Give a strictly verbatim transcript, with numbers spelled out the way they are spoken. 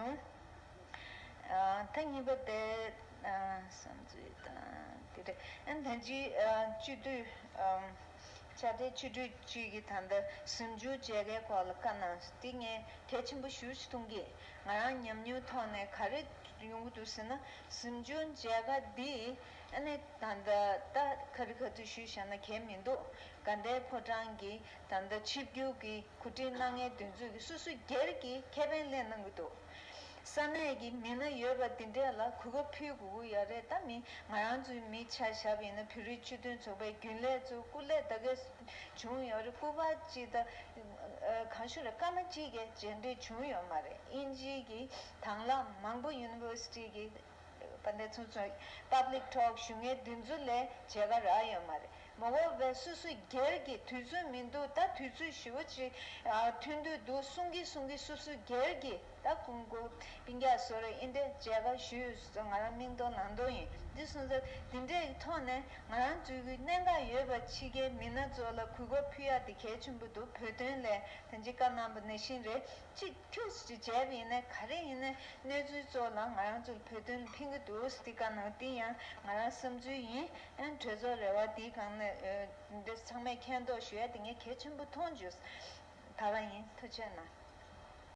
ཨ། ད་གཉིས་པ་དེ། ཨ། བསམ་ཚུལ་དང་དེ་རེད། ཨ། ད་ཅི། ཨ། སྤྱི་འཐུས། ཨ། ཕྱག་སྦྲེལ་སྤྱི་འཐུས་གཅིག་གིས་ད་ལྟ་གཟིམ་ཆུང་མཇལ་ཁའི་སྐོར་ལ་བཀའ་གནང་སོང་། དེ་ངས་གལ་ཆེན་པོ་ཞེ་པོ་ཅིག་མཐོང་གི། ང་རང་ཉམས་མྱོང་ཐོག་ནས་ག་རེ་ཡོང་གི་འདུག་ཟེར་ན། གཟིམ་ཆུང་མཇལ་ཁ་འདི་ཨ་ནི་ད་ལྟ་ད་ག་རེ་ག་དུས་ཞུས་བཞག་ན་གལ་མི་འདུག་དགའ་ལྡན་ཕོ་བྲང་གི་ད་ལྟ་ཆིབས་བསྒྱུར་གྱི་གོ་སྒྲིག་གནང་མཁན་དེ་ཚོས་ཀྱི་སོ་སོ་སྒེར་གྱི་ཁེ་ཕན་ལེན་གནང་གི་འདུག་ས་གནས་ཀྱི་མི་སྣ་ཡོད་པ་འདི་འདྲས་ལ་གོ་སྐབས་ཕུལ་དགོས་ཀྱི་ཡོད་རེད། ད་མི་ང་རང་ཚོའི་མི་ཆ་བཞག་པ་ཡིན་ན། བོད་རིགས་སྤྱི་མཐུན་ཚོགས་པའི་རྒྱུན་ལས་ཚོ་སྐུ་ལས་ད་གས་བྱུང་ཡོད་རེད། སྐུ་པར་གཅིག་ད་གང་ཞུ་རེད། སྐར་མ་གཅིག་གས་མཇལ་འཕྲད་བྱུང་ཡོད་མ་རེད། དབྱིན་ཇིའི་གི་དང་བླངས་མང་པོ་ཡུ་ནི་ཝར་སི་ཊི་གི་པ་འདས་ཚོ་ཚོ་པབ་ལིག་ཊོག་ཞུ་མཁན་འདི་ཚོ་ལས་མཇལ་ཁ་རག་ཡོད་མ་རེད། མ་འོངས་པའི་སོ་སོ་སྒེར་གྱི་དུས་ཚོད་མི་འདུག་ད་དུས་ཚོད་ཞེ་པོ་ཅིག་ཨ་ཐུང་ཐུང་འདུག་གསུང་གི་གསུང་གི་སོ་སོ་སྒེར་གྱི་ད་ཁོང་ཁོ་སྤུན་ཀྱག་སོ་རེ་ཨིན་དེ་མཇལ་ཁ་ཞུས་སོ། ང་རང་མིང་ཐོ་ནང་དོན་ཡིན། འདི་སོང་ཙང་འདི་འདྲའི་ཐོག་ནས་ང་རང་ཚོའི་གི་གནད་འགག་ཡོད་པ་ཕྱི་རྒྱལ་མི་སྣ་ཚོ་ལ་གོ་སྐབས་ཕུལ་ཡག་དེ་གལ་ཆེན་པོ་འདུག་བོད་དོན་ལས་ད་ཅི་བཀའ་གནང་པ་ནང་བཞིན་རེད། གཅིག་ཁྱོད་ཀྱིས་བྱས་པ་ཡིན་ན་ག་རེ་ཡིན་ན་གནས་ཚུལ་གཙོ་བོ་ལ་ང་རང་ཚོ་བོད་དོན་ལ་ཕན་གྱི་འདུག་ཟེར་ཏེ་བཀའ་གནང་། དེ་ཡང་ང་རང་བསམ་ཚུལ་ཡིན། ཨ་ནི་གྲོས་ཚོགས་རེ་བ་འདིའི་སྒང་ནས་འདི་ཚང་མས་མཁྱེན་རྟོགས་ཞུ་ཡ་དེ་ངས་གལ་ཆེན་པོ་མཐོང་བྱུང་། ད་ག་ཡིན། ཐུགས་རྗེ་གནང་།